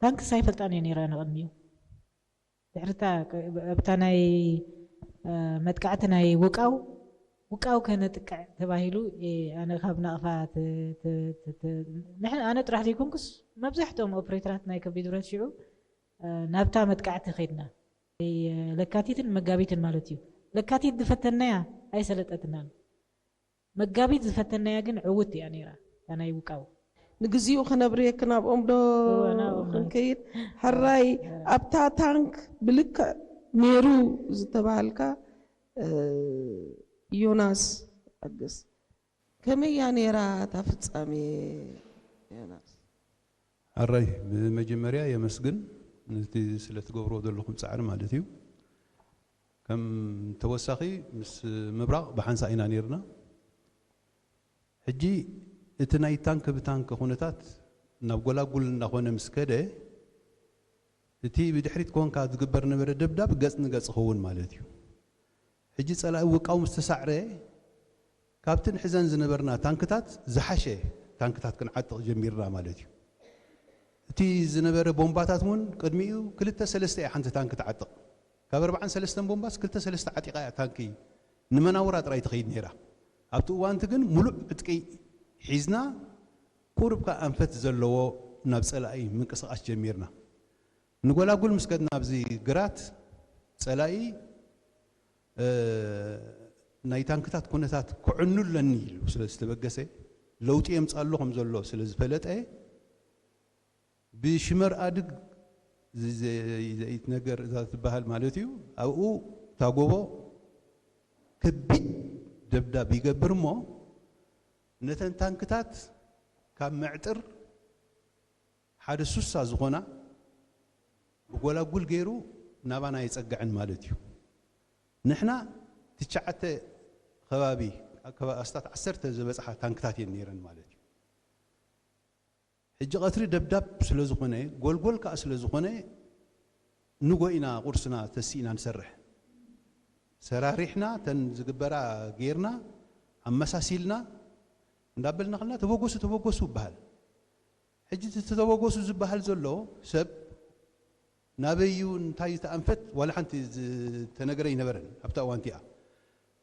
ታንክስ ኣይፈልጣን እየ ነይረ ንቕድሚኡ። ድሕርታ ኣብታ ናይ መጥቃዕቲ ናይ ውቃው ውቃው ከነጥቅዕ ተባሂሉ፣ ኣነ ካብ ናቕፋ ኣነ ጥራሕ ዘይኮንኩስ፣ መብዛሕትኦም ኦፕሬተራት ናይ ከቢድ ብረት ሽዑ ናብታ መጥቃዕቲ ኸድና። ለካቲትን መጋቢትን ማለት እዩ። ለካቲት ዝፈተናያ ኣይሰለጠትናን። መጋቢት ዝፈተናያ ግን ዕውት እያ ነይራ፣ እታ ናይ ውቃው። ንግዚኡ ከነብርየኪ ናብኦም ዶ ክንከይድ? ሕራይ ኣብታ ታንክ ብልክዕ ነይሩ ዝተባሃልካ ዮናስ ኣገስ፣ ከመይ እያ ነይራ እታ ፍጻሜ ዮናስ? ሕራይ ብመጀመርያ የመስግን ነቲ ስለ ትገብርዎ ዘለኹም ጻዕሪ ማለት እዩ። ከም ተወሳኺ ምስ ምብራቕ ብሓንሳእ ኢና ነይርና። ሕጂ እቲ ናይ ታንክ ብታንክ ኩነታት ናብ ጎላጉል እናኾነ ምስ ከደ፣ እቲ ብድሕሪት ኮንካ ዝግበር ነበረ ደብዳብ ገጽ ንገጽ ክኸውን ማለት እዩ። ሕጂ ጸላኢ ውቃው ምስ ተሳዕረ፣ ካብቲ ንሕዘን ዝነበርና ታንክታት ዝሓሸ ታንክታት ክንዓጥቕ ጀሚርና ማለት እዩ። እቲ ዝነበረ ቦምባታት እውን ቅድሚኡ ክልተ ሰለስተ እያ ሓንቲ ታንክ ትዓጥቕ። ካብ ኣርባዓን ሰለስተን ቦምባስ ክልተ ሰለስተ ዓጢቓ እያ ታንኪ ንመናውራ ጥራይ ትኸይድ ነይራ። ኣብቲ እዋንቲ ግን ሙሉእ ዕጥቂ ሒዝና ቁሩብ ከኣ ኣንፈት ዘለዎ ናብ ጸላኢ ምንቅስቓስ ጀሚርና። ንጎላጉል ምስ ከድና ኣብዚ ግራት ጸላኢ ናይ ታንክታት ኩነታት ክዕኑ ኣለኒ ኢሉ ስለ ዝተበገሰ ለውጢ የምጻሉ ከም ዘሎ ስለ ዝፈለጠ ብሽመር ኣድግ ዘይትነገር እዛ ትበሃል ማለት እዩ። ኣብኡ እታ ጎቦ ከቢድ ደብዳብ ይገብር እሞ ነተን ታንክታት ካብ መዕጥር ሓደ ሱሳ ዝኾና ብጎላጉል ገይሩ ናባና የጸግዐን ማለት እዩ። ንሕና ትሽዓተ ከባቢ ኣስታት ዓሰርተ ዝበጽሓ ታንክታት እየን ነይረን ማለት እዩ። ሕጂ ቀትሪ ደብዳብ ስለ ዝኾነ ጎልጎል ከኣ ስለ ዝኾነ ንጎ ኢና ቁርስና ተሲእና ንሰርሕ። ሰራሪሕና ተን ዝግበራ ጌርና ኣመሳሲልና እንዳበልና ከለና ተበገሱ ተበገሱ ይበሃል። ሕጂ እቲ ተበገሱ ዝበሃል ዘሎ ሰብ ናበይ እዩ እንታይ ዝተኣንፈት ዋላ ሓንቲ ዝተነገረ ኣይነበረን ኣብታ እዋን እቲኣ።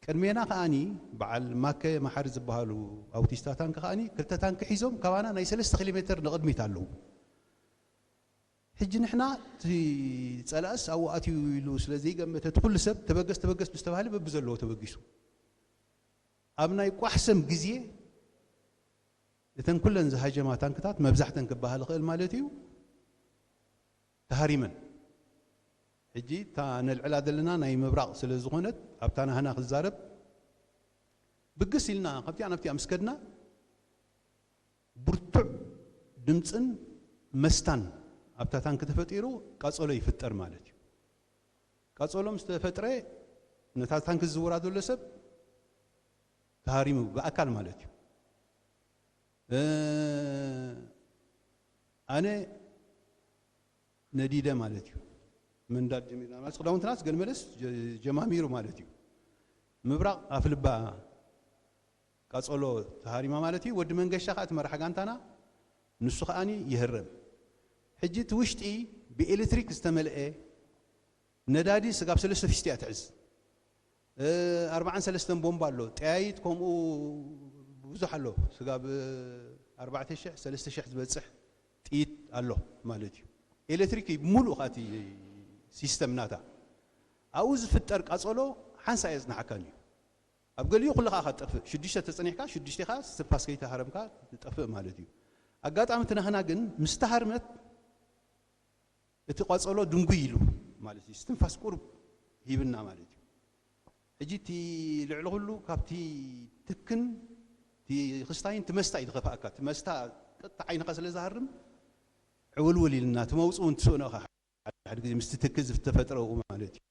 ቅድሜና ከኣኒ በዓል ማከ መሓሪ ዝበሃሉ ኣውቲስታ ታንክ ከኣኒ ክልተ ታንክ ሒዞም ካባና ናይ ሰለስተ ኪሎ ሜተር ንቕድሚት ኣለዉ። ሕጂ ንሕና እቲ ጸላእስ ኣብኡ ኣትዩ ኢሉ ስለ ዘይገመተ እቲ ኩሉ ሰብ ተበገስ ተበገስ ምስ ተባህለ በብዘለዎ ተበጊሱ። ኣብ ናይ ቋሕሰም ግዜ እተን ኩለን ዝሃጀማ ታንክታት መብዛሕተን ክበሃል ይኽእል ማለት እዩ ተሃሪመን። ሕጂ እታ ነልዕላ ዘለና ናይ ምብራቕ ስለ ዝኾነት ኣብታ ናህና ክዛረብ ብግስ ኢልና ካብቲኣ ናብቲኣ ምስ ከድና ብርቱዕ ድምፅን መስታን ኣብታ ታንክ ተፈጢሩ ቃፀሎ ይፍጠር ማለት እዩ። ቃፀሎ ምስ ተፈጥረ ነታ ታንክ ዝዝውራ ዘሎ ሰብ ተሃሪሙ ብኣካል ማለት እዩ። ኣነ ነዲደ ማለት እዩ። ምንዳድ ጀሚርና ማለት ክዳውንትናስ ገለ መለስ ጀማሚሩ ማለት እዩ። ምብራቕ ኣፍልባ ቃፀሎ ተሃሪማ ማለት እዩ። ወዲ መንገሻ ከዓ እቲ መራሕ ጋንታና ንሱ ከዓኒ ይህረም። ሕጂ እቲ ውሽጢ ብኤሌክትሪክ ዝተመልአ ነዳዲ ስጋብ ሰለስተ ፊስቲ እያ ትሕዝ። ኣርባዓን ሰለስተን ቦምባ ኣሎ። ጠያይት ከምኡ ብዙሕ ኣሎ። ስጋብ ኣርባዕተ ሽሕ ሰለስተ ሽሕ ዝበፅሕ ጥይት ኣሎ ማለት እዩ። ኤሌክትሪክ እዩ ብሙሉእ ከኣ እቲ ሲስተም ናታ። ኣብኡ ዝፍጠር ቃፀሎ ሓንሳ እየ ዝነሓካን እዩ። ኣብ ገሊኡ ኩልኻ ኢኻ ትጠፍእ። ሽዱሽተ ተፀኒሕካ ሽዱሽተ ኢኻ ስትንፋስ ከይተሃረምካ ትጠፍእ ማለት እዩ። ኣጋጣሚ እቲ ናህና ግን ምስ ተሃርመት እቲ ቋፀሎ ድንጉይ ኢሉ ማለት እዩ። ስትንፋስ ቁሩብ ሂብና ማለት እዩ። ሕጂ እቲ ልዕሊ ኩሉ ካብቲ ትክን እቲ ክስታይን እቲ መስታ እዩ ዝኸፍኣካ። እቲ መስታ ቀጥታ ዓይንኻ ስለ ዝሃርም ዕውልውል ኢልና እቲ መውፅኡ እንትስእኖ ኢኻ ሓደ ግዜ ምስቲ ትክ ዝተፈጥረ ኡ ማለት እዩ።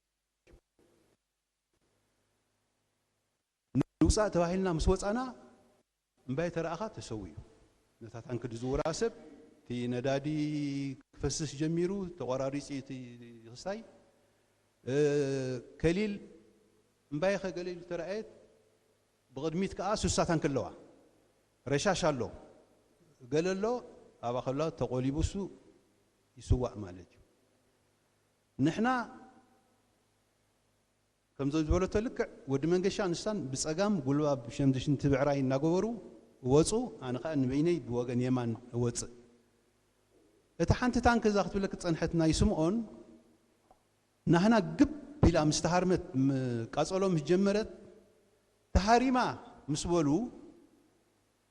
ንውፃእ ተባሂልና ምስ ወፃና እምባይ ተረኣኻ ተሰዊኡ። ነታ ታንክ ዝዝውራ ሰብ እቲ ነዳዲ ክፈስስ ጀሚሩ ተቆራሪፂ እቲ ክስታይ ከሊል እምባይ ከገለ ኢሉ ተረኣየት። ብቕድሚት ከዓ ሱሳ ታንክ ኣለዋ። ረሻሽ ኣሎ ገለ ኣሎ ኣብኣ ከላ ተቆሊቡ እሱ ይስዋእ ማለት እዩ። ንሕና ከምዞ ዝበለቶ ልክዕ ወዲ መንገሻ ንሳን ብጸጋም ጉልባብ ሸምዲ ሽንቲ ብዕራይ እናገበሩ እወፁ፣ ኣነ ኸዓ ንበይነይ ብወገን የማን እወፅእ። እታ ሓንቲ ታንክ እዛ ክትብለክ ዝጸንሐት ናይ ስምኦን ናህና ግብ ኢላ ምስ ተሃርመት፣ ም-፣ ቃጸሎ ምስ ጀመረት፣ ተሃሪማ ምስ በሉ፣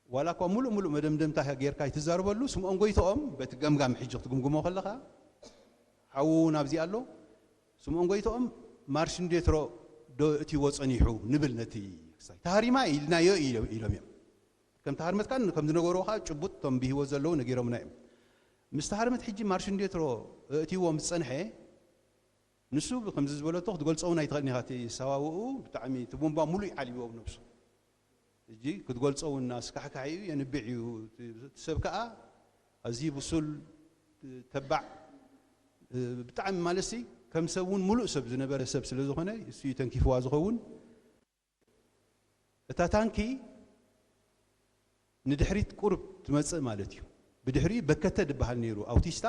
ዋላ እኳ ሙሉእ ሙሉእ መደምደምታ ጌርካ ኣይትዛረበሉ፣ ስምኦን ጎይትኦም በቲ ገምጋም ሕጂ ክትግምግሞ ከለኻ፣ ሓዉ እውን ኣብዚ ኣሎ፣ ስምኦን ጎይትኦም ማርሽ እንዴትሮ ዶ እትይዎ ጸኒሑ ንብል ነቲ ክሳይ። ተሃሪማ ኢልናዮ ኢሎ-፣ ኢሎም እዮም። ከም ተሃርመት ካን ከም ዝነገርዎ ከዓ ጭቡጥ እቶም ብህይወት ዘለዉ ነጊሮምና እዮም። ምስ ተሃርመት ሕጂ ማርሽ እንዴትሮ እትይዎ ምስ ጸንሐ፣ ንሱ ከምዚ ዝበለቶ ክትገልጾ እውን ኣይትኽእልን ኢኻ። እቲ ሰዋውኡ ብጣዕሚ እቲ ቡምባ ሙሉእ ይዓልብዎ ኣብ ነብሱ። ሕጂ ክትገልጾ እውን ኣስካሕካሒ እዩ፣ የንብዕ እዩ። እቲ ሰብ ከኣ ኣዝዩ ብሱል፣ ተባዕ፣ ብጣዕሚ ማለትሲ ከም ሰብ እውን ሙሉእ ሰብ ዝነበረ ሰብ ስለ ዝኾነ እሱ እዩ ተንኪፍዋ ዝኸውን። እታ ታንኪ ንድሕሪት ቁሩብ ትመጽእ ማለት እዩ። ብድሕሪኡ በከተ ዝበሃል ነይሩ ኣውቲስታ።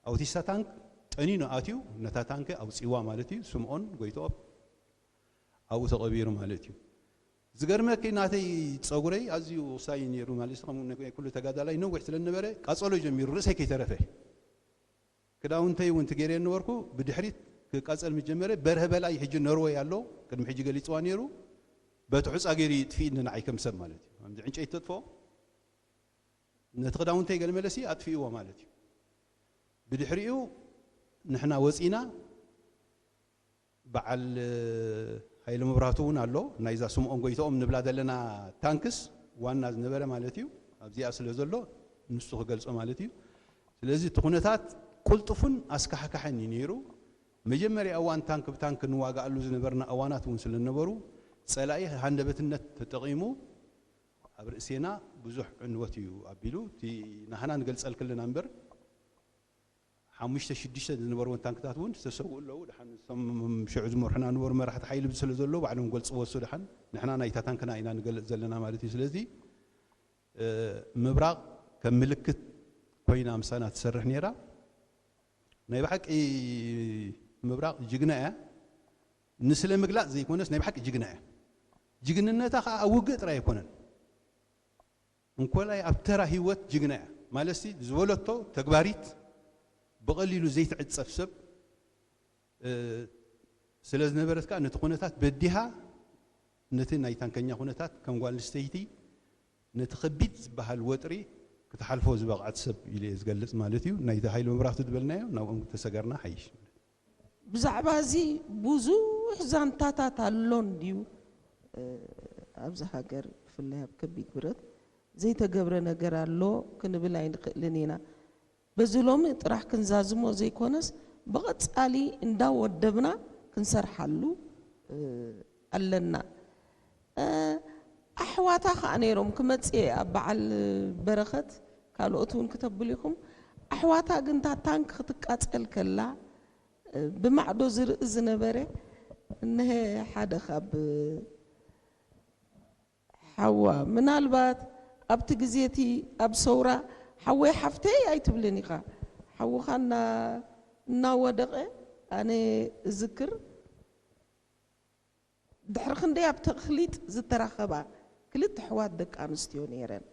ኣውቲስታ ታንክ ጠኒኑ ኣትዩ ነታ ታንኪ ኣውጺዋ ማለት እዩ። ስምኦን ጎይትኦም ኣብኡ ተቐቢሩ ማለት እዩ። ዝገርመኪ ናተይ ጸጉረይ ኣዝዩ ውሳይ ነይሩ ማለት እዩ። ከምኡ ናይ ኩሉ ተጋዳላይ ነዊሕ ስለ ዝነበረ ቃጸሎ ጀሚሩ ርእሰይ ከይተረፈ። ክዳውንተይ እውን ትገይረ ነበርኩ። ብድሕሪት ክቃጸል ምስ ጀመረ በርሀ በላይ ሕጂ ኖርወይ ኣሎ። ቅድሚ ሕጂ ገሊጽዋ ነይሩ። በቲ ሑጻ ገይሩ ይጥፍእኒ ንዓይ ከም ሰብ ማለት እዩ። ከምዚ ዕንጨይቲ ተጥፍኦ ነቲ ክዳውንተይ ገለ መለሲ ኣጥፊእዎ ማለት እዩ። ብድሕሪኡ ንሕና ወጺና በዓል ሃይለ መብራህቱ እውን ኣሎ። ናይዛ ስምኦን ጎይትኦም ንብላ ዘለና ታንክስ ዋና ዝነበረ ማለት እዩ። ኣብዚኣ ስለ ዘሎ ንሱ ክገልጾ ማለት እዩ። ስለዚ እቲ ኩነታት ቁልጡፍን ኣስካሕካሕን እዩ ነይሩ። መጀመርያ እዋን ታንክ ብታንክ ንዋጋኣሉ ዝነበርና እዋናት እውን ስለ ነበሩ ጸላኢ ሃንደበትነት ተጠቒሙ ኣብ ርእሴና ብዙሕ ዕንወት እዩ ኣቢሉ። እቲ ናህና ንገልጸልክልና እምበር ሓሙሽተ ሽዱሽተ ዝነበርዎን ታንክታት እውን ዝተሰውኡ ኣለዉ። ደሓን እቶም ሽዑ ዝመርሑና ዝነበሩ መራሕቲ ሓይሊ ስለ ዘለዉ ባዕሎም ገልጽዎ እሱ ደሓን ንሕና ናይታ ታንክና ኢና ንገልጽ ዘለና ማለት እዩ። ስለዚ እ፣ ምብራቕ ከም ምልክት ኮይና ምሳና ትሰርሕ ነይራ። ናይ ብሓቂ ምብራቕ ጅግና እያ። ንስለ ምግላጽ ዘይኮነስ ናይ ብሓቂ ጅግና እያ። ጅግንነታ ከዓ ኣብ ውግእ ጥራይ ኣይኮነን። እንኮላይ ኣብ ተራ ህይወት ጅግና እያ። ማለትሲ ዝበለቶ ተግባሪት ብቐሊሉ ዘይትዕጸፍ ሰብ፣ እ፣ ስለ ዝነበረት ከዓ ነቲ ኩነታት በዲሃ ነቲ ናይ ታንከኛ ኩነታት ከም ጓል ኣንስተይቲ ነቲ ከቢድ ዝበሃል ወጥሪ ክትሓልፎ ዝበቕዐት ሰብ ኢለ እየ ዝገልጽ ማለት እዩ። ናይቲ ሃይለ መብራህቱ ዝበልናዮ ናብኦም ተሰገርና ሓይሽ። ብዛዕባ እዚ ብዙሕ ዛንታታት ኣሎ እንድዩ። እ፣ ኣብዚ ሃገር ብፍላይ ኣብ ከቢድ ብረት ዘይተገብረ ነገር ኣሎ ክንብል ኣይንኽእልን ኢና። በዚ ሎሚ ጥራሕ ክንዛዝሞ ዘይኮነስ ብቐጻሊ እንዳወደብና ክንሰርሓሉ፣ እ፣ ኣለና። እ፣ ኣሕዋታ ኸኣ ነይሮም ክመጽእ እየ ኣብ በዓል በረኸት ካልኦት እውን ክተብሉ ኢኹም። ኣሕዋታ ግን እታ ታንክ ክትቃጸል ከላ፣ እ፣ ብማዕዶ ዝርኢ ዝነበረ እነሀ ሓደ ካብ ሓዋ፣ ምናልባት ኣብቲ ግዜ እቲ ኣብ ሰውራ ሓወይ ሓፍተይ ኣይትብልን ኢኻ። ሓውኻ እና-፣ እናወደቐ ኣነ እዝክር። ድሕሪ ክንደይ ኣብ ተኽሊጥ ዝተራኸባ ክልተ ኣሕዋት ደቂ ኣንስትዮ ነይረን።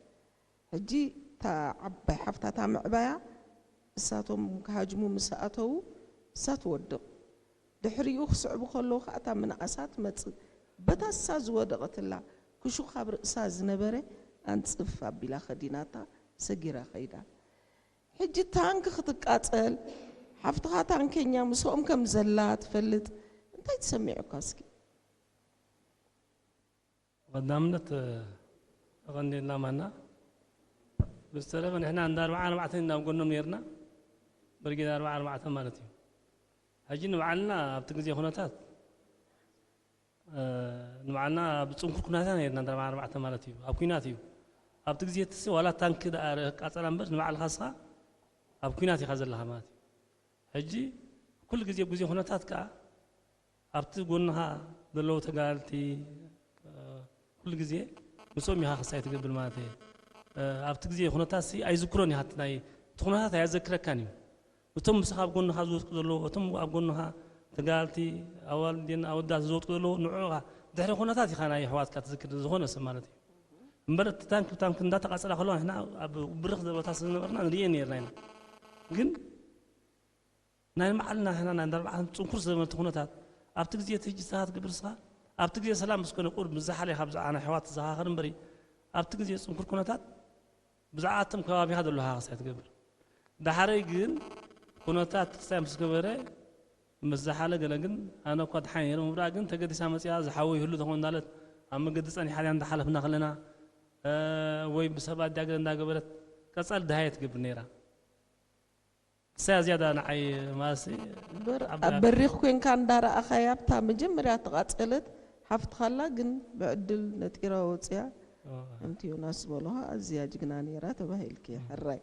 ሕጂ እታ ዓባይ ሓፍታ እታ ምዕባያ እሳቶም ክሃጅሙ ምስ ኣተዉ እሳ ትወድቕ። ድሕሪኡ ክስዕቡ ከለዉ ኸኣ እታ ምንኣሳ ትመጽእ። በታ እሳ ዝወደቐትላ ክሹኽ ኣብ ርእሳ ዝነበረ ኣንጽፍ ኣቢላ ከዲናታ ሰጊራ ከይዳ። ሕጂ ታንክ ክትቃጸል ሓፍትኻ ታንከኛ ምስኦም ከም ዘላ ትፈልጥ እንታይ ተሰሚዑካ እስኪ? ቀዳምነት ኣቐንዴልና ማና ብዝተረፈ ንሕና እንዳ ኣርባዓ ኣርባዕተ ናብ ጎኖም ነርና ብርጌድ ኣርባዓ ኣርባዕተ ማለት እዩ። ሕጂ ንባዕልና ኣብቲ ግዜ ኩነታት ንባዕልና ኣብ ፅንኩር ኩናት ኢና ነርና እንዳ ኣርባዓ ኣርባዕተ ማለት እዩ። ኣብ ኩናት እዩ። ኣብቲ ግዜ እቲ ዋላ ታንክ ደኣ ቃፀላ እምበር ንባዕልኻ እስኻ ኣብ ኩናት ኢኻ ዘለኻ ማለት እዩ። ሕጂ ኩሉ ግዜ ግዜ ኩነታት ከዓ ኣብቲ ጎንኻ ዘለዉ ተጋደልቲ ኩሉ ግዜ ምስኦም ኢኻ ክሳይ ትገብር ማለት እየ። ኣብቲ ግዜ ኩነታት ሲ ኣይዝክሮን ኢኻ ናይ እቲ ኩነታት ኣየዘክረካን እዩ። እቶም ምሳኻ ኣብ ጎንኻ ዝወድቁ ዘለዉ፣ እቶም ኣብ ጎንኻ ተጋልቲ ኣዋልድን ኣወዳት ዝወድቁ ዘለዉ፣ ንዕኻ ድሕሪ ኩነታት ኢኻ ናይ ኣሕዋትካ ትዝክር፣ ዝኾነ ሰብ ማለት እዩ። እምበር እቲ ታንክ ብታንክ እንዳተቓጸላ ከለዋ ንሕና ኣብ ብርኽ ዝበታ ስለ ዝነበርና ንርእየን ነይርና ኢና። ግን ናይ ንባዕልና ንሕና ናይ እንዳርባዕና ጽንኩር ዝነበረ እቲ ኩነታት ኣብቲ ግዜ እቲ ሕጂ ንስኻ ትገብር ንስኻ ኣብቲ ግዜ ሰላም ምስ ኮነ ቁሩብ ምስ ዝሓለ ኢኻ ብዛዕባ ናይ ኣሕዋት ትዘኻኸር እምበሪ ኣብቲ ግዜ ጽንኩር ኩነታት ብዛዕባ እቶም ከባቢኻ ዘለዉ ሃኸስ ኣይትገብር። ዳሕረይ ግን ኩነታት ክስታይ ምስ ገበረ ምስ ዝሓለ ገለ ግን ኣነ እኳ ደሓን ነይረ ምብራቕ ግን ተገዲሳ መጺኣ ዝሓወ ይህሉ ተኾን እናለት ኣብ መገዲ ጸኒሓ ድያ እንዳሓለፍና ከለና ወይ ብሰባት ድያ ገለ እንዳገበረት ቀጻሊ ደሃየ ትገብር ነይራ። እሳ ዝያዳ ንዓይ ማሲ እምበር ኣብ ኣብ በሪኽ ኮንካ እንዳረኣኻያ ኣብታ መጀመርያ ተቓጸለት ሓፍትኻላ ግን ብዕድል ነጢራ ወፅያ። ከምቲ ዮናስ ዝበልኻ ኣዝያ ጅግና ነይራ ተባሂልኪ። ሕራይ።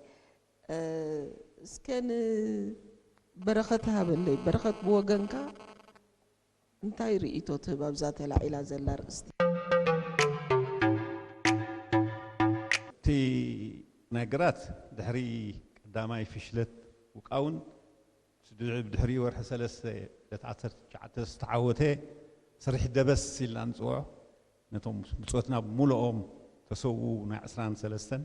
እስከ ንበረኸት ሃበለይ። በረኸት፣ ብወገንካ እንታይ ርእይቶ ትህብ ኣብዛ ተላዒላ ዘላ ኣርእስቲ? እቲ ናይ ግራት ድሕሪ ቀዳማይ ፍሽለት ውቃውን ብድሕሪኡ ወርሒ ሰለስተ ዕለት ዓሰርተ ትሽዓተ ዝተዓወተ ስርሒት ደበስ ኢልና ንፅውዖ፣ ነቶም ብፆትና ብምልኦም ተሰዉ ናይ ዕስራን ሰለስተን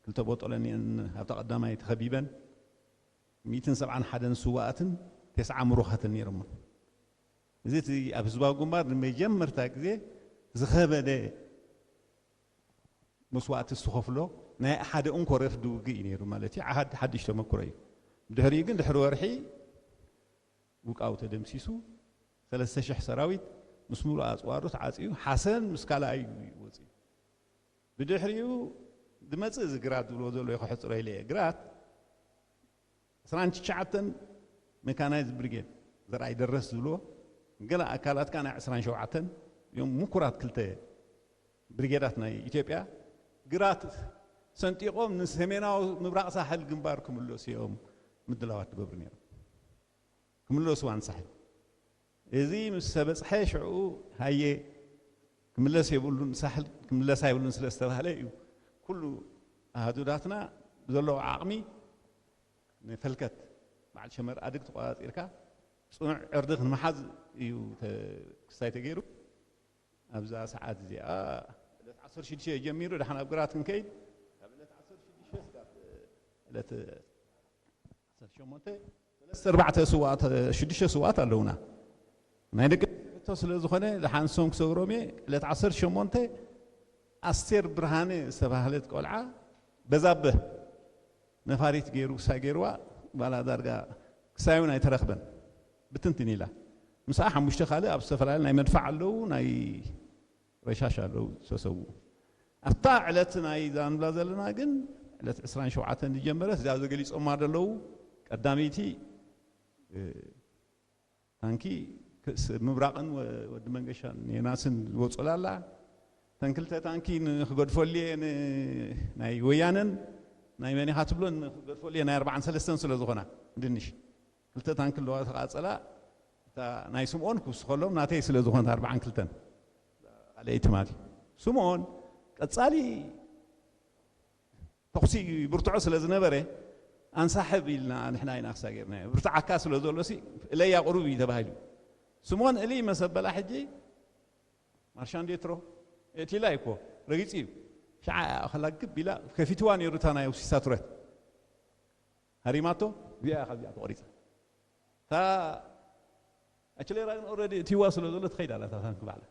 ክልተ ቦጦለኒአን ኣብታ ቀዳማይ ተኸቢበን ሚእትን ሰብዓን ሓደን ስዋኣትን ተስዓ ምሩኻትን ነይሮምና። እዚ እቲ ኣብ ህዝባዊ ግንባር ንመጀመርታ ግዜ ዝኸበደ መስዋእቲ ዝተኸፍሎ ናይ ሓደ እንኮ ረፍዲ ውግእ እዩ ነይሩ ማለት እዩ። ሓድ ሓድሽ ተመክሮ እዩ። ብድሕሪኡ ግን ድሕሪ ወርሒ ውቃው ተደምሲሱ ሰለስተ ሽሕ ሰራዊት ምስ ሙሉእ ኣፅዋሩ ተዓፅዩ ሓሰን ምስ ካልኣዩ እዩ ወፂኡ። ብድሕሪኡ ዝመፅእ እዚ ግራት ዝብሎ ዘሎ እዩ ክሕፅሮ ኢለ እየ። ግራት ዕስራን ትሽዓተን መካናይዝ ብሪጌድ ዘርኣይ ደረስ ዝብልዎ ገለ ኣካላት ከኣ ናይ ዕስራን ሸውዓተን እዮም ምኩራት ክልተ ብሪጌዳት ናይ ኢትዮጵያ ግራት ሰንጢቖም ንሰሜናዊ ምብራቕ ሳሕል ግንባር ክምለሱ እዮም ምድላዋት ዝገብሩ ነይሮም። ክምለሱ ኣንሳሕል እዚ ምስ ተበፅሐ ሽዑ ሃየ ክምለስ የብሉን ሳሕል ክምለስ ኣይብሉን ስለ ዝተባህለ እዩ ኩሉ ኣሃዱዳትና ብዘለዎ ዓቕሚ ንፈልከት በዓል ሸመር ኣድግ ተቆፃፂርካ ፅኑዕ ዕርዲ ክንመሓዝ እዩ ክስታይ ተገይሩ። ኣብዛ ሰዓት እዚኣ ዕለት ዓሰርተ ሽዱሽተ ጀሚሩ ደሓን ኣብ ግራት ክንከይድ ካብ ዕለት ዓሰርተ ሽዱሽተ ስጋብ ዕለት ዓሰርተ ሸሞንተ ሰለስተ ኣርባዕተ ስዋኣት ሽዱሽተ ስዋኣት ኣለውና። ናይ ደቂ ሕቶ ስለ ዝኾነ ደሓን ንሶም ክሰግሮም እየ። ዕለት ዓሰርተ ሸሞንተ ኣስቴር ብርሃነ ዝተባህለት ቆልዓ በዛብህ ነፋሪት ገይሩ ክሳይ ገይርዋ ባላ ዳርጋ ክሳይ እውን ኣይተረኽበን ብትንትን ኢላ። ምስኣ ሓሙሽተ ካልእ ኣብ ዝተፈላለዩ ናይ መድፋዕ ኣለዉ ናይ ረሻሽ ኣለዉ ዝተሰዉ። ኣብታ ዕለት ናይ ዛንብላ ዘለና ግን ዕለት ዕስራን ሸውዓተን ዝጀመረት እዚኣ ዘገሊፆማ ዘለዉ ቀዳመይቲ ታንኪ ምብራቕን ወዲ መንገሻን ዮናስን ዝወፁላ ኣላ። ተን ክልተ ታንኪ ንክገድፈሉ እየ ናይ ወያነን ናይ መኒኻ ትብሎን ንክገድፈሉ እየ ናይ ኣርባዓን ሰለስተን ስለ ዝኾና ድንሽ ክልተ ታንኪ ኣለዋ ተቃፀላ። እታ ናይ ስምኦን ክውስኸሎም ናተይ ስለ ዝኾነት ኣርባዓን ክልተን ካልኣይቲ ማለት እዩ። ስምኦን ቀፃሊ ተኹሲ ብርትዖ ስለ ዝነበረ ኣንሳሕብ ኢልና ንሕና ኢና ክሳ ገርና ብርትዓካ ስለ ዘሎ ሲ እለያ ቁሩብ እዩ ተባሂሉ። ስምኦን እሊ መሰበላ ሕጂ ማርሻንዴ ትሮ እቲላ እኮ ረጊፂ እዩ። ሻዓ ከላ ግብ ኢላ ከፊትዋ ነይሩ እታ ናይ ውሲሳ ትረት ሃሪማቶ ዚኣ ካብዚኣ ተቆሪፃ። እታ ኣችሌራ ግን ኦረዲ እቲዋ ስለ ዘሎ ትኸይድ ኣላ እታ ታንክ ባዕላ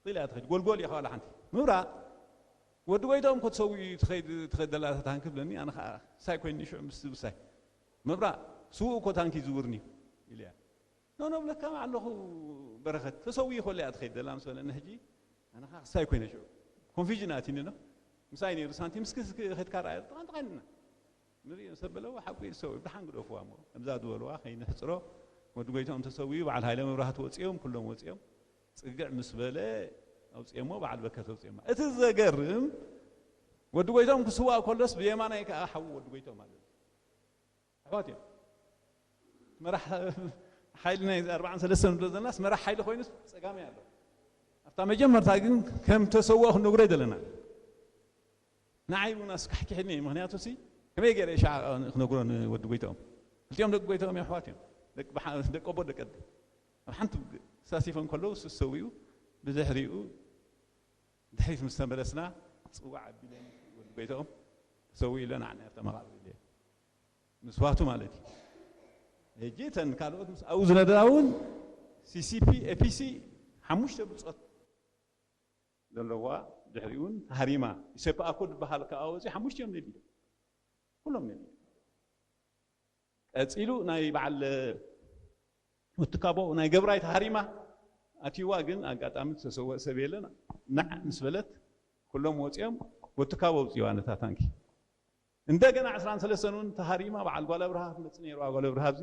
ጢላ እያ ትኸይድ ጎልጎል እያ ዋላ ሓንቲ ምብራቕ ወዲ ጎይቶም ከተሰውዩ ትኸይድ ትኸይድ ዘላ እታ ታንክ ብለኒ ኣነ ከዓ ሳይ ኮይኒ ሽዑ ምስ ውሳይ ምብራቕ ስውእ እኮ ታንክ ይዝውርኒ ኢለ እያ ኖ ኖ ብለካ ኣለኹ በረኸት ተሰውዩ ከሎ እያ ትኸይድ ዘላ ምስ በለኒ ሕጂ ኣነ ከዓ ክሳይ ኮይነ ሽዑ ኮንፊዥን ኣቲኒ ኖ ምሳይ ነይሩ ሳንቲም እስኪ እስኪ ኸድካ ረኣዮ ጥቓን ጥቓን ኢና ንሪኦ ሰብ በለዎ ሓቁ እዩ ሰው ብድሓን ግደፍዋ እሞ ከምዛ ዝበልዋ ከይንሕፅሮ ወዲ ጎይቶም ተሰዊኡ በዓል ሃይለ መብራህቲ ወፂኦም ኩሎም ወፂኦም ፅግዕ ምስ በለ ኣውፅኦሞ በዓል በከት ኣውፅኦማ እቲ ዘገርም ወዲ ጎይቶም ክስዋእ ከሎስ ብየማናይ ከዓ ሓዉ ወዲ ጎይቶም ኣሎ ኣሕዋት እዮም መራሕ ሓይሊ ናይ ኣርባዓን ሰለስተን ንብሎ ዘለናስ መራሕ ሓይሊ ኮይኑስ ፀጋሚ ኣሎ ኣብታ መጀመርታ ግን ከም ተሰውኦ ክንነግሮ ዘለና ንዓይ እውን ኣስካሕኪሕኒ እዩ ምክንያቱ ሲ ከመይ ገይረ ሻ ክነግሮ ንወዲ ጎይትኦም ክልቲኦም ደቂ ጎይታኦም እዮም፣ ኣሕዋት እዮም። ደቂ ኣቦ ደቂ ኣደ ኣብ ሓንቲ ተሳሲፎም ከለዉ እሱ ሰዊኡ፣ ብድሕሪኡ ድሕሪት ምስ ተመለስና ጽዋዕ ኣቢለን፣ ወዲ ጎይታኦም ተሰዊኡ ኢለን፣ ንዓና ተመቓብር ኢለ ምስዋቱ ማለት እዩ። ሕጂ እተን ካልኦት ምስ ኣብኡ ዝነደራ እውን CCP፣ APC ሓሙሽተ ብጾት ዘለዋ፣ ድሕሪኡ እውን ተሃሪማ። ኢሰፓኮ ዝበሃል ከዓ ወፂኡ፣ ሓሙሽቲኦም ነዲዶም፣ ኩሎም ነዲዶም። ቀፂሉ ናይ በዓል ወትካቦ ናይ ገብራይ ተሃሪማ ኣትይዋ፣ ግን ኣጋጣሚ ዝተሰወእ ሰብ የለን። ናዕ ምስ በለት ኩሎም ወፂኦም፣ ወትካቦ ኣውፅእዋ ነታ ታንኪ። እንደገና ዕስራን ሰለስተን እውን ተሃሪማ፣ በዓል ጓል ኣብርሃ ክትመፅእ ነይርዋ፣ ጓል ኣብርሃ ኣብዚ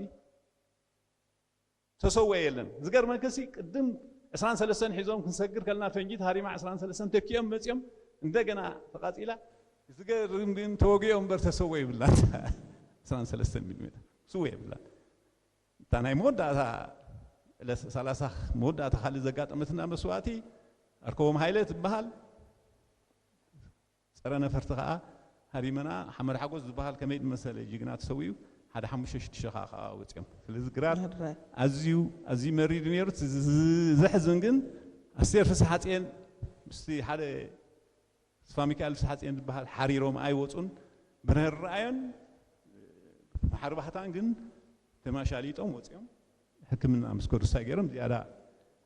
ተሰወ የለን። ዝገርመክሲ ቅድም ዕስራን ሰለስተን ሒዞም ክንሰግር ከለና ፈንጂ ተሃሪማ ዕስራን ሰለስተን ተኪኦም መፂኦም እንደገና ተቃፂላ። ዝገርም ግን ተወጊኦም እምበር ተሰወ ይብላን። ዕስራን ሰለስተን ሚሊ ሜትር ስወ ይብላን። እታ ናይ መወዳእታ ዕለት ሰላሳ መወዳእታ ካልእ ዘጋጠመትና መስዋእቲ ኣርከቦም ሃይለ ትበሃል። ጸረ ነፈርቲ ከኣ ሃሪመና። ሓመድ ሓጎስ ዝበሃል ከመይ ዝመሰለ ጅግና ተሰዊኡ፣ ሓደ ሓሙሽተ ሽዱሽተ ከኣ ከኣ ወጺኦም። ስለዚ ግራት ሕራይ። ኣዝዩ፣ ኣዝዩ መሪር ነይሩ። እቲ ዝ-፣ ዝ-፣ ዘሕዝን ግን ኣስቴር ፍስሓጽዮን ምስቲ ሓደ ተስፋ ሚካኤል ፍስሓጽዮን ዝበሃል ሓሪሮም ኣይወጹን። ብርህራዮን ሓርባህታን ግን ተመሻሊጦም ወጺኦም። ሕክምና ምስ ከዱ እንታይ ገይሮም ዝያዳ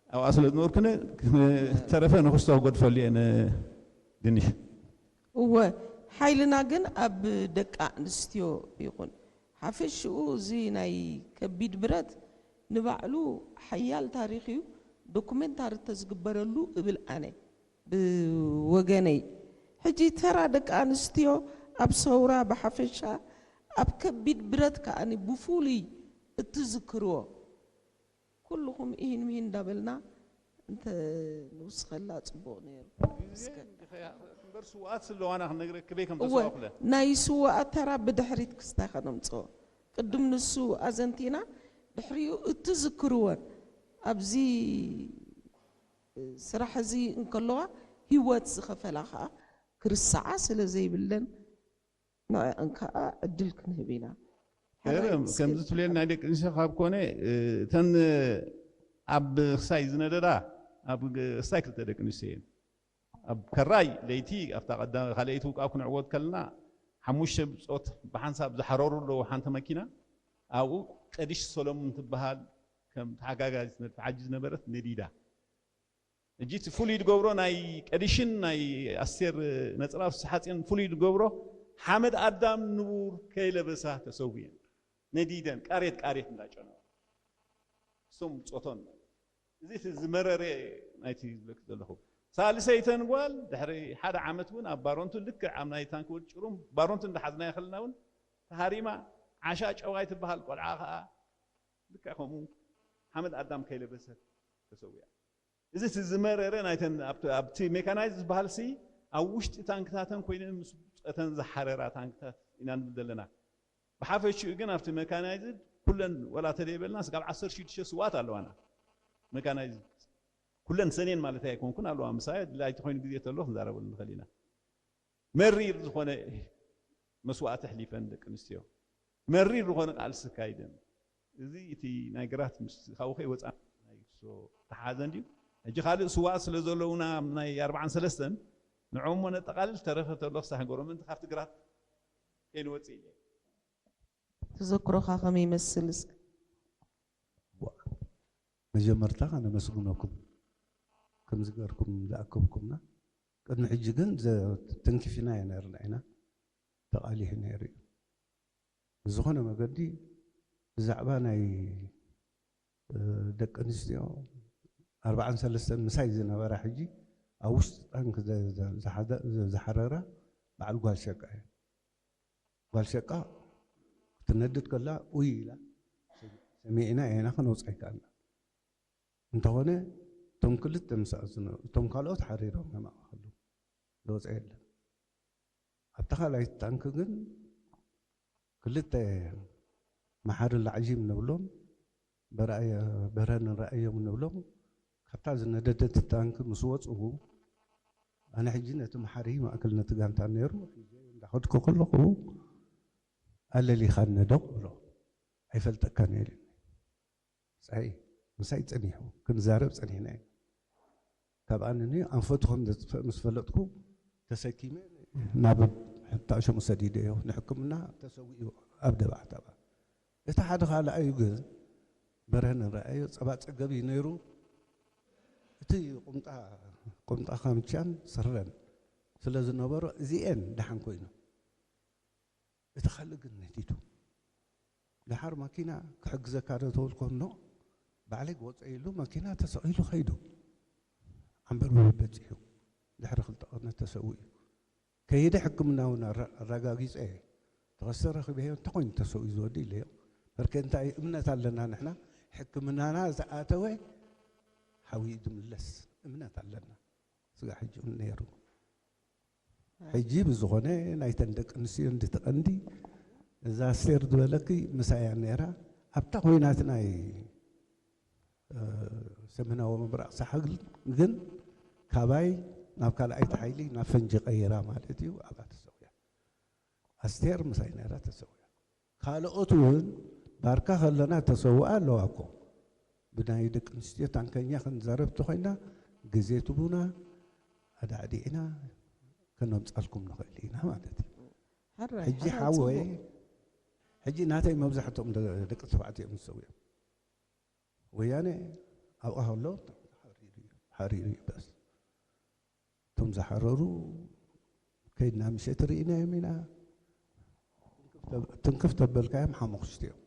ኣብኣ ስለ ዝነበርኩ ነ-፣ ተረፈ ንክስቶ ክገድፈሉ እየ ነ-፣ ድንሽ። እወ፣ ሓይልና ግን ኣብ ደቂ ኣንስትዮ ይኹን። ሓፈሽኡ እዚ ናይ ከቢድ ብረት ንባዕሉ ሓያል ታሪኽ እዩ፣ ዶኩሜንታሪ ተዝግበረሉ እብል ኣነ ብወገነይ። ሕጂ ተራ ደቂ ኣንስትዮ ኣብ ሰውራ ብሓፈሻ፣ ኣብ ከቢድ ብረት ከኣኒ ብፍሉይ እትዝክርዎ። ኩልኹም ኢሂን ምሂን እንዳበልና እንተ ንውስኸላ ጽቡቕ ነይሩ። ግዜ እስከ እንዲኸ እምበር ስውኣት ስለዋና ክንነግረክበይ ከም እወ፣ ተስዋእኩለ። ናይ ስውኣት ተራ ብድሕሪት ክስታይ ከነምጽኦ። ቅድም ንሱ ኣዘንቲና፣ ድሕሪኡ እትዝክርወን ኣብዚ ስራሕ እዚ እንከለዋ ህይወት ዝኸፈላ ከኣ ክርስዓ ስለ ዘይብለን ንዕአን ከኣ ዕድል ክንህብ ኢና። ሕራይ፣ እስከ ከምዚ ትብልየን ናይ ደቂ ኣንስትዮ ካብ ኮነ፣ እ፣ እተን ኣብ ክሳይ ዝነደዳ፣ ኣብ ግ-፣ ክሳይ ክልተ ደቂ ኣንስትዮ እየን። ኣብ ከራይ ለይቲ ኣብታ ቀዳ-፣ ካልኣይቲ ውቃብ ክንዕወት ከለና፣ ሓሙሽተ ብጾት ብሓንሳብ ዝሓረሩ ኣለዉ ሓንቲ መኪና። ኣብኡ ቀዲሽ ሰሎሙን ትበሃል ከም ተሓጋጋዚት መድፍዓጂ ዝነበረት ነዲዳ። ሕጂ እቲ ፍሉይ ዝገብሮ ናይ ቀዲሽን ናይ ኣስቴር ነጸላ ፍስሓጽዮን ፍሉይ ዝገብሮ ሓመድ ኣዳም ንቡር ከይለበሳ ተሰዊአን ነዲደን ቃሬት ቃሬት እንዳጨነዋ እሶም ጾቶን። እዚ እቲ ዝመረረ ናይቲ ዝብለክ ዘለኹ። ሳልሰይተን ጓል ድሕሪ ሓደ ዓመት እውን ኣብ ባሮንቱ ልክዕ ኣብ ናይ ታንክ ወድ ጭሩም ባሮንቱ እንዳሓዝናዮ ከለና እውን ተሃሪማ ዓሻ ጨዋይ ትበሃል ቆልዓ ከኣ ልክዕ ከምኡ ሓመድ ኣዳም ከይለበሰት ተሰዊኣ። እዚ እቲ ዝመረረ ናይተን ኣብቲ፣ ኣብቲ ሜካናይዝ ዝበሃል ሲ ኣብ ውሽጢ ታንክታተን ኮይነን ምስ ብጸተን ዝሓረራ ታንክታት ኢና ንብል ዘለና። ብሓፈሽኡ ግን ኣብቲ ሜካናይዝድ ኩለን ወላ ተደይበልና ስጋብ ዓሰርተ ሽዱሽተ ስዋት ኣለዋና። ሜካናይዝድ ኩለን ሰኔን ማለት ኣይኮንኩን ኣለዋ። ምሳይ ድላይቲ ኮይኑ ግዜ ተሎ ክንዛረበሉ ንኽእል ኢና። መሪር ዝኾነ መስዋእቲ ኣሕሊፈን ደቂ ኣንስትዮ። መሪር ዝኾነ ቃልሲ ኣካይደን። እዚ እቲ ናይ ግራት ምስ ካብኡ ከይወጻ ናይ ክሶ ተሓዘ እንድዩ። ሕጂ ካልእ ስዋእ ስለ ዘለውና ናይ ኣርባዓን ሰለስተን ንዕኡ እሞ ነጠቓልል ተረፈ ተሎ ክሳብ ሃገሮም ምእንቲ ካብቲ ግራት ከይንወጽእ ኢለ። ተዘክሮኻ ከመይ ይመስል እስከ? ዋ፣ መጀመርታ ከነመስግነኩም ከምዚ ገርኩም ዝኣከብኩምና። ቅድሚ ሕጂ ግን ዘ-፣ ተንኪፊናዮ ነርና ኢና፣ ተቓሊሑ ነይሩ እዩ። ብዝኾነ መገዲ ብዛዕባ ናይ፣ እ፣ ደቂ ኣንስትዮ ኣርባዓን ሰለስተን ምሳይ ዝነበራ ሕጂ ኣብ ውሽጢ ታንክ ዘ-፣ ዘ-፣ ዝሓደ-፣ ዝሓረራ በዓል ጓል ሸቃ እየን። ጓል ሸቃ ክትነድድ ከላ ኡይ ኢላ ሰሚዕና ኢና ከነውፅኣ ይከኣልና። እንተኾነ እቶም ክልተ ምስኣ ዝነበሩ፣ እቶም ካልኦት ሓሪሮም እዮም ኣብኣ ከለዉ። ዝወፀ የለን። ኣብታ ካልኣይቲ ታንክ ግን ክልተ መሓሪ ላዕጂም ንብሎም፣ በርኣየ-፣ በረንን ራእዮም ንብሎም፣ ካብታ ዝነደደት ታንክ ምስ ወፅኡ፣ ኣነ ሕጂ ነቲ መሓሪ ማእከል ነቲ ጋንታ ነይሩ፣ ሒዘ እንዳኸድኩ ከለኹ፣ ኣለሊኻ ነደው ብሎ። ኣይፈልጠካን እየ ኢሉኒ። ፀይ ምሳይ ፀኒሑ ክንዛረብ ፀኒሕና ኢና። ካብ ኣንኒ ኣንፈቱ ከም ዘጥፍእ ምስ ፈለጥኩ ተሰኪመ ናብ ሕታሸሙ ሰዲደዮ። ንሕክምና ተሰዊኡ ኣብ ደባዕታባ። እቲ ሓደ ካልኣዩ ግን በርሀ ንረኣዮ ጸባ ጸገብ እዩ ነይሩ። እቲ ቁምጣ ቁምጣ ካምቻን ስረን ስለ ዝነበሮ እዚኤን ደሓን ኮይኑ፣ እቲ ካልእ ግን ነዲዱ። ደሓር ማኪና ክሕግዘካ ዶ ተበልኮ፣ ኖ፣ ባዕለይ ክወፀ ኢሉ ማኪና ተሰቒሉ ከይዱ። ዓምበር በፂሑ ድሕሪ ክልተ ቀነ ተሰዊኡ። ከይደ ሕክምና እውን ኣረ- ኣረጋጊፀ እየ። ተኸስተ ረኺበዮ እንተኮይኑ ተሰዊኡ ዝወዲ ኢለዮ። በርከ እንታይ እምነት ኣለና ንሕና፣ ሕክምናና ዝኣተወ ሓውዩ ዝምለስ እምነት ኣለና። ስጋ ሕጂ እውን ነይሩ። ሕጂ ብዝኾነ ናይተን ደቂ ኣንስትዮ እንድትቐንዲ እዛ ኣስቴር ዝበለኪ ምሳያ ነይራ። ኣብታ ኮይናት ናይ ሰሜናዊ ምብራቕ ሳሕል ግን ካባይ ናብ ካልኣይቲ ሓይሊ ናብ ፈንጂ ቀይራ ማለት እዩ። ኣብኣ ተሰውያ። ኣስቴር ምሳይ ነይራ፣ ተሰውያ። ካልኦት እውን ባርካ ከለና ተሰውኣ ኣለዋ እኮ። ብናይ ደቂ ኣንስትዮ ታንከኛ ክንዛረብ ተኾይና ግዜ ትቡና ኣዳዕዲዕና ከነምፃልኩም ንኽእል ኢና ማለት እዩ። ሕጂ ሓወይ ሕጂ ናተይ መብዛሕትኦም ደቂ ተባዕትዮ እዮም ዝሰውዮም። ወያነ ኣብኣ ከሎ ሓሪሩ እዩ፣ ሓሪሩ እዩ በስ። እቶም ዝሓረሩ ከይድና ምሸት ርኢናዮም ኢና። ትንክፍ ተበልካዮም ሓሙኽሽቲ እዮም።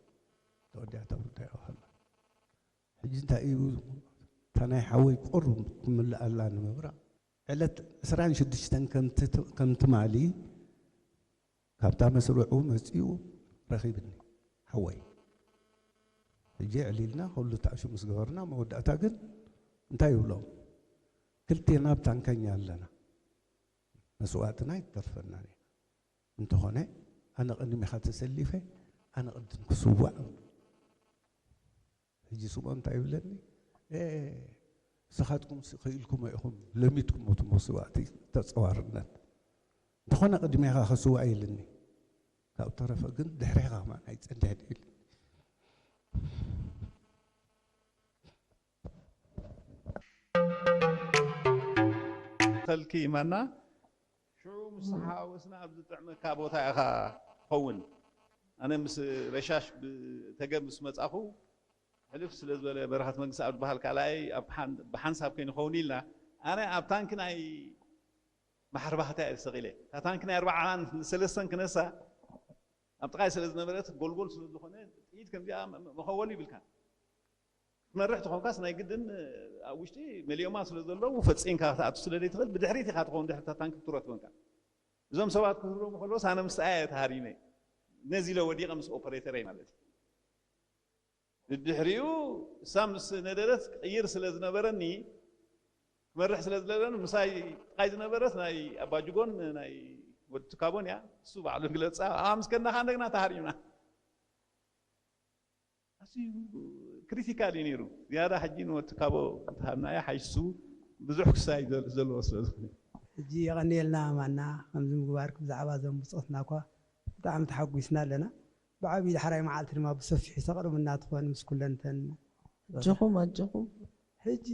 ተወዲኣ ተብርዳዮ ከላ ሕጂ እንታይ እዩ እታ ናይ ሓወይ ቁሩብ ክምልኣላ ንምብራቕ ዕለት ዕስራን ሽዱሽተን ከም ትማሊ ካብታ መስርዑ መጺኡ ረኺብኒ ሓወይ። ሕጂ ዕሊልና ኩሉ ተኣሹ ምስ ገበርና መወዳእታ ግን እንታይ ይብሎም? ክልቴና ኣብ ታንከኛ ኣለና፣ መስዋእትና ይተርፈናን እዩ። እንተኾነ ኣነ ቅድሚኻ ተሰሊፈ ኣነ ቅድም ክስዋእ። ሕጂ ስምዖን እንታይ ይብለኒ? ንስኻትኩም ክኢልኩም ኢኹም ለሚድኩም እቲ መስዋእቲ ተፀዋርነት እንተኾነ ቅድሜኻ ክስዋእ ኢልኒ። ካብ ተረፈ ግን ድሕሬኻ ከማን ኣይፀንሕን ኢልኒ። ተልኪ ማና ሽዑ ምስ ተሓዋወስና ኣብ ዝጥዕመካ ቦታ ኢኻ ትኸውን። ኣነ ምስ ረሻሽ ብተገብ ምስ መጻኹ ሕልፍ ስለ ዝበለ በረኸት መንግስቲ ኣብ ዝበሃል ካልኣይ ኣብ ሓን- ብሓንሳብ ከይንኸውን ኢልና ኣነ ኣብ ታንኪ ናይ ማሕርባህታ እየ ተሰቒለ። እታ ታንኪ ናይ ኣርባዓን ሰለስተን ክነሳ ኣብ ጥቓይ ስለ ዝነበረት ጎልጎል ስለ ዝኾነ ጥይት ከምዚኣ መ- መኸወሉ ይብልካ። ክትመርሕ ተኾንካስ ናይ ግድን ኣብ ውሽጢ መሊኦማ ስለ ዘለዉ ፈፂንካ ክትኣቱ ስለ ዘይትኽእል ብድሕሪት ኢኻ ትኸውን ድሕሪ እታ ታንኪ ክትረትበንካ። እዞም ሰባት ክህረሙ ከለዎስ ኣነ ምስኣ እየ ተሃሪመ። ነዚ ኢለ ወዲቐ ምስ ኦፐሬተረይ ማለት እዩ። ድድሕሪኡ እሳ ምስ ነደረት ቅይር ስለ ዝነበረኒ ክመርሕ ስለ ዝለለኒ ምሳይ ጥቃይ ዝነበረት ናይ ኣባጅጎን ናይ ወዲ ትካቦን እያ። እሱ ባዕሉ ግለፃ ኣምስከናኻ እንደግና ተሃሪምና። ኣዝዩ ክሪቲካል እዩ ነይሩ። ዝያዳ ሕጂ ንወዲ ትካቦ እንተሃብናዮ ሓይሱ ብዙሕ ክሳይ ዘል- ዘለዎ ስለ ዝኾነ። ሕጂ የቐንየልና ማና ከምዚ ምግባርክ ብዛዕባ እዞም ብፆትና እኳ ብጣዕሚ ተሓጒስና ኣለና። ብዓብዪ ዳሕራይ መዓልቲ ድማ ብሰፊሑ ተቕርብና ትኾን ምስ ኩለን እተን ኣጆኹም ኣጆኹም። ሕጂ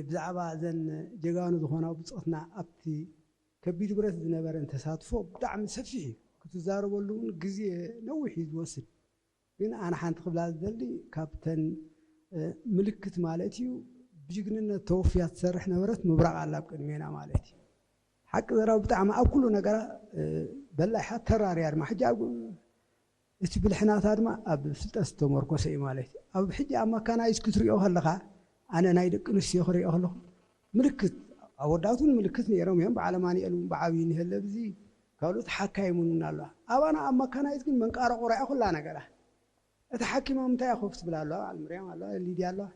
ብዛዕባ እዘን ጀጋኑ ዝኾና ብፆትና ኣብቲ ከቢድ ብረት ዝነበረን ተሳትፎ ብጣዕሚ ሰፊሕ እዩ። ክትዛረበሉ እውን ግዜ ነዊሕ እዩ ዝወስድ። ግን ኣነ ሓንቲ ክብላ ዝደሊ ካብተን ምልክት ማለት እዩ ብጅግንነት ተወፍያ ትሰርሕ ነበረት ምብራቕ ኣላ ኣብ ቅድሜና ማለት እዩ። ሓቂ ዘረባ ብጣዕሚ ኣብ ኩሉ ነገራ በላሕ እያ ተራር እያ ድማ ሕጂ ኣብ እቲ ብልሒ ናታ ድማ ኣብ ፍልጠት ዝተመርኮሰ እዩ ማለት እዩ። ኣብ ሕጂ ኣብ መካናይዝ ክትሪኦ ከለኻ ኣነ ናይ ደቂ ኣንስትዮ ክሪኦ ከለኹ ምልክት ኣወዳት እውን ምልክት ነይሮም እዮም። በዓል ኣማኑኤል እውን ብዓብዪ ንህለብ እዚ ካልኦት ሓካይም እውን ኣለዋ። ኣባና ኣብ መካናይዝ ግን መንቃረቑራ እያ ኩላ ነገራ። እታ ሓኪም ኣብ ምንታይ እያ ኮፍ ትብል ኣለዋ? በዓል ምርያም ኣለዋ፣ ሊድያ ኣለዋ።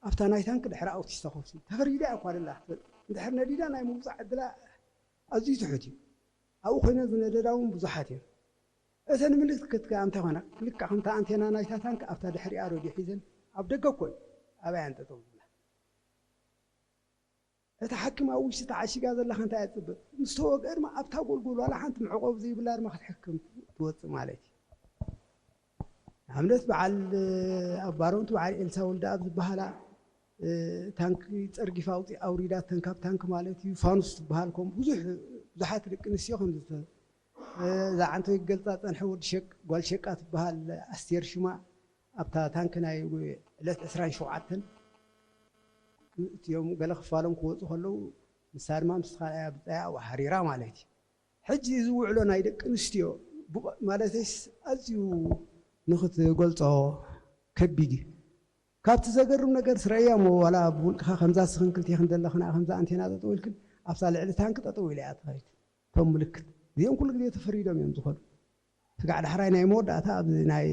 ኣብታ ናይ ታንክ ድሕሪ ኣውቲስታ ኮፍ ትብል ተፈሪዳ እያ እኳ ደላ ክትብል እንድሕር ነዲዳ ናይ ምውፃእ ዕድላ ኣዝዩ ትሑት እዩ። ኣብኡ ኮይነን ዝነደዳ እውን ብዙሓት እየን። እተን ምልክት ከኣ እንታይ ኾና? ልክዕ ከምታ ኣንቴና ናይታ ታንክ ኣብታ ድሕሪኣ ሬድዮ ሒዘን ኣብ ደገ እኮ እዩ ኣበይ እየን ጠጠው ዝብላ። እታ ሓኪም ኣብ ውሽጢ ተዓሺጋ ዘላ ከ እንታይ እያ ትፅበ? ምስ ተወግአ ድማ ኣብታ ጎልጎል ዋላ ሓንቲ መዕቆቢ ዘይብላ ድማ ክትሕክም ትወፅእ ማለት እዩ። ንኣብነት በዓል ኣባሮንት በዓል ኤልሳ ወልደኣብ ዝበሃላ ታንክ ጸርጊፋ ኣውሪዳተን፣ ካብ ታንክ ማለት እዩ። ፋኑስ ትበሃል፣ ከም ብዙሕ ብዙሓት ደቂ ኣንስትዮ ከም ዝተ እዛ ዓንተወይ ክገልጻ ጸንሐ ወዲ ሸቅ ጓል ሸቃ ትበሃል ኣስቴር ሽማ ኣብታ ታንክ ናይ ዕለት ዕስራን ሸውዓተን እቲኦም ገለ ክፋሎም ክወፁ ከለዉ ንሳ ድማ ምስ ካልኣያ ብጻያ ኣብኡ ሓሪራ ማለት እዩ። ሕጂ እዚ ውዕሎ ናይ ደቂ ኣንስትዮ ማለተይስ ኣዝዩ ንኽትገልጾ ከቢድ እዩ። ካብቲ ዘገርም ነገር ስረያ እሞ ዋላ ብውልቅኻ ከምዛ ስኽን ክልቴኽን ዘለኽን ከምዛ ኣንቴና ጠጠው ኢልክን ኣብታ ልዕሊ ታንክ ጠጠው ኢላ እያ ትኸይድ። እቶም ምልክት እዚኦም ኩሉ ግዜ ተፈሪዶም እዮም ዝኾኑ። ስጋዕ ዳሕራይ ናይ መወዳእታ ኣብዚ ናይ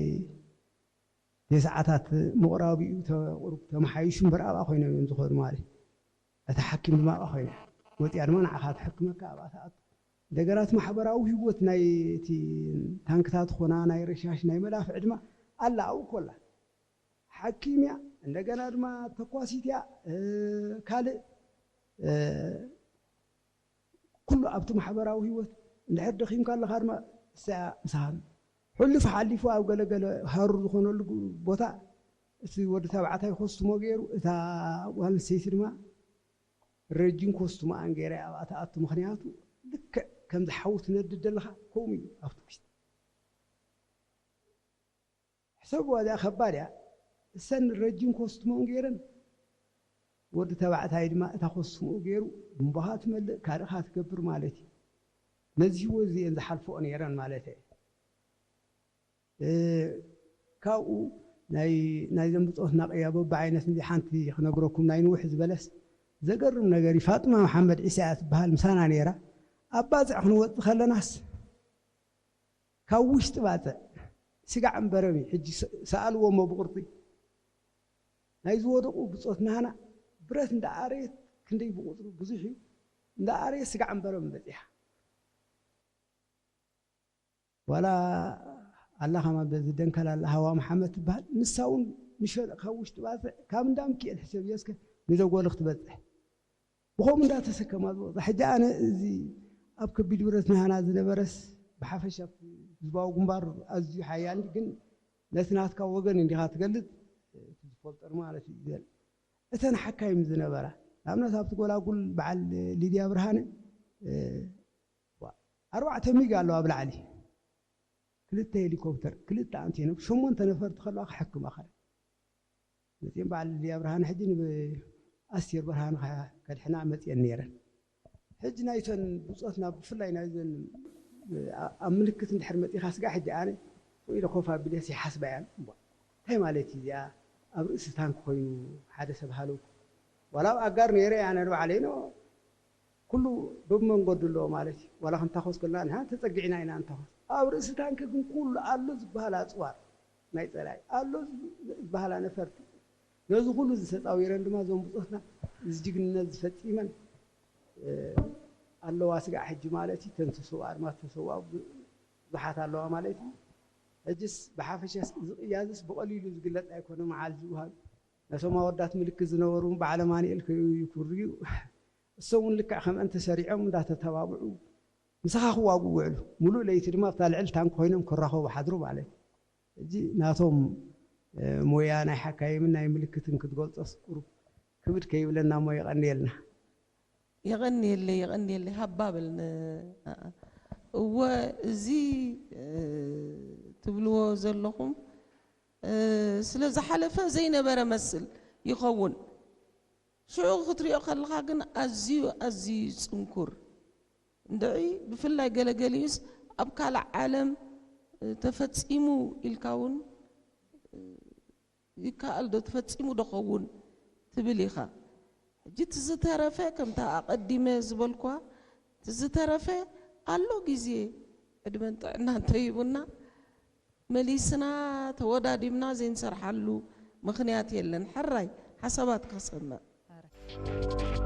የሰዓታት ምቕራብ እዩ ተቕሩብ ተመሓይሹ እምበር ኣብኣ ኮይኖም እዮም ዝኾኑ ማለት እዩ። እታ ሓኪም ድማ ኣብኣ ኮይና ወፂኣ ድማ ንዓኻ ትሕክመካ ኣብኣ ትኣቱ። እንደገና እቲ ማሕበራዊ ህይወት ናይ እቲ ታንክታት ኾና ናይ ረሻሽ ናይ መዳፍዕ ድማ ኣላ ኣብኡ ኮላ ሓኪም እያ፣ እንደገና ድማ ተኳሲት እያ። ካልእ ኩሉ ኣብቲ ማሕበራዊ ህይወት እንድሕር ደኺምካ ኣለኻ ድማ እሳ ምሳኻ ሕሉፍ ሓሊፉ ኣብ ገለገለ ሃሩር ዝኾነሉ ቦታ እቲ ወዲ ተባዕታይ ኮስትሞ ገይሩ እታ ጓል ኣንስተይቲ ድማ ረጅን ኮስትሞ ኣንገይራ ኣብኣ ትኣቱ። ምኽንያቱ ልክዕ ከምዚ ሓዊ ትነድድ ዘለኻ ከምኡ እዩ ኣብቲ ውሽጢ። ሕሰብዋ እዚኣ ከባድ እያ። እሰን ረጅም ኮስትሞን ገይረን ወዲ ተባዕታይ ድማ እታ ኮስትሞኡ ገይሩ እምባኻ ትመልእ ካልእኻ ትገብር ማለት እዩ። ነዚ ህይወት እዚአን ዝሓልፍኦ ነይረን ማለት እየ። ካብኡ ናይ ናይዘን ብፆትና ቅያ በብዓይነት እንዲ ሓንቲ ክነግረኩም ናይ ንውሕ ዝበለስ ዘገርም ነገር እዩ። ፋጥማ መሓመድ ዒሳ እያ ትበሃል፣ ምሳና ነይራ። ኣብ ባፅዕ ክንወፅእ ከለናስ ካብ ውሽጢ ባፅዕ ስጋዕ እምበረም እዩ። ሕጂ ሰኣልዎ እሞ ብቕርፂ ናይ ዝወደቑ ብፆት ናህና ብረት እንዳኣረየት ክንደይ ብቑፅሩ ብዙሕ እዩ እንዳኣረየት ስጋዕ እምበረም በፂሓ። ዋላ ኣላ ከማ በዚ ደንከል ኣላ ሃዋ መሓመድ ትበሃል። ንሳ እውን ንሸ ካብ ውሽጢ ባፅዕ ካብ እንዳ ምክኤል ሕሰብ እዮ እስከ ንደጎልኽ ትበፅሕ። ብኸምኡ እንዳተሰከማ ዝወፅኣ። ሕጂ ኣነ እዚ ኣብ ከቢድ ብረት ናህና ዝነበረስ ብሓፈሻ ኣብቲ ህዝባዊ ግንባር ኣዝዩ ሓያል ግን ነቲ ናትካ ወገን እንዲኻ ትገልፅ እቲ ዝፈልጦ ማለት እዩ። እተን ሓካይም ዝነበራ ንኣብነት ኣብቲ ጎላጉል በዓል ሊድያ ብርሃነ ኣርባዕተ ሚግ ኣለዋ ኣብ ላዕሊ ክልተ ሄሊኮፕተር ክልተ ኣንቴኖ ሸሞንተ ነፈርቲ ከለዋ ክሕክማ ከ መፅኦም በዓል ሊድያ ብርሃነ ሕጂ ንኣስቴር ብርሃነ ከድሕና መፅየን ነይረን። ሕጂ ናይተን ብፆትና ብፍላይ ናይዘን ኣብ ምልክት እንድሕር መፂኻ ስጋ ሕጂ ኣነ ኢለ ኮፍ ኣቢለ ይሓስባ እያን እንታይ ማለት እዩ እዚኣ ኣብ ርእሲ ታንክ ኮይኑ ሓደ ሰብ ሃለው ዋላ ኣብ ኣጋር ነይረ ኣነ ንባዕለይ ኖ ኩሉ በብመንገዱ ኣለዎ ማለት እዩ። ዋላ ክንታኾስ ከለና ንሓ ተፀጊዕና ኢና ንታኾስ። ኣብ ርእሲ ታንክ ግን ኩሉ ኣሎ ዝበሃል ኣፅዋር ናይ ፀላኢ ኣሎ ዝበሃላ ነፈርቲ ነዚ ኩሉ ዝተፃዊረን ድማ እዞም ብፆትና እዚ ጅግንነት ዝፈፂመን ኣለዋ ስጋዕ ሕጂ ማለት እዩ። ተን ተሰውኣ ድማ ተሰውኣ ብዙሓት ኣለዋ ማለት እዩ። ሕጅስ ብሓፈሻ እዚ ቅያዝስ ብቐሊሉ ዝግለፅ ኣይኮነ መዓል ዝውሃብ ነቶም ኣወዳት ምልክት ዝነበሩ በዓል ኣማኑኤል ከይኩርዩ እሶም እውን ልክዕ ከምአን ተሰሪዖም እንዳተተባብዑ ምሳኻ ክዋግኡ ውዕሉ። ሙሉእ ለይቲ ድማ ኣብታ ልዕሊ ታንክ ኮይኖም ክራኸቡ ሓድሩ ማለት እዩ። ሕጂ ናቶም ሞያ ናይ ሓካይምን ናይ ምልክትን ክትገልጾስ ቁሩብ ክብድ ከይብለና እሞ የቐንየልና። የቐንየለይ፣ የቐንየለይ። ሃባ በል ን-፣ ኣኣ። እወ፣ እዚ፣ እ፣ ትብልዎ ዘለኹም፣ እ፣ ስለ ዝሓለፈ ዘይነበረ መስል ይኸውን። ሽዑ ክትሪኦ ከለኻ ግን ኣዝዩ፣ ኣዝዩ ጽንኩር። እንድዒ፣ ብፍላይ ገለገሊኡስ ኣብ ካልእ ዓለም፣ እ፣ ተፈጺሙ ኢልካ እውን፣ እ፣ ይከኣል ዶ ተፈጺሙ ዶ ኸውን ትብል ኢኻ። ሕጂ እቲ ዝተረፈ ከምታ ኣቐዲመ ዝበልኳ እቲ ዝተረፈ ኣሎ ግዜ ዕድመን ጥዕናን ተሂቡና መሊስና ተወዳዲብና ዘይንሰርሓሉ ምኽንያት የለን። ሕራይ ሓሳባትካ ክሰምዕ።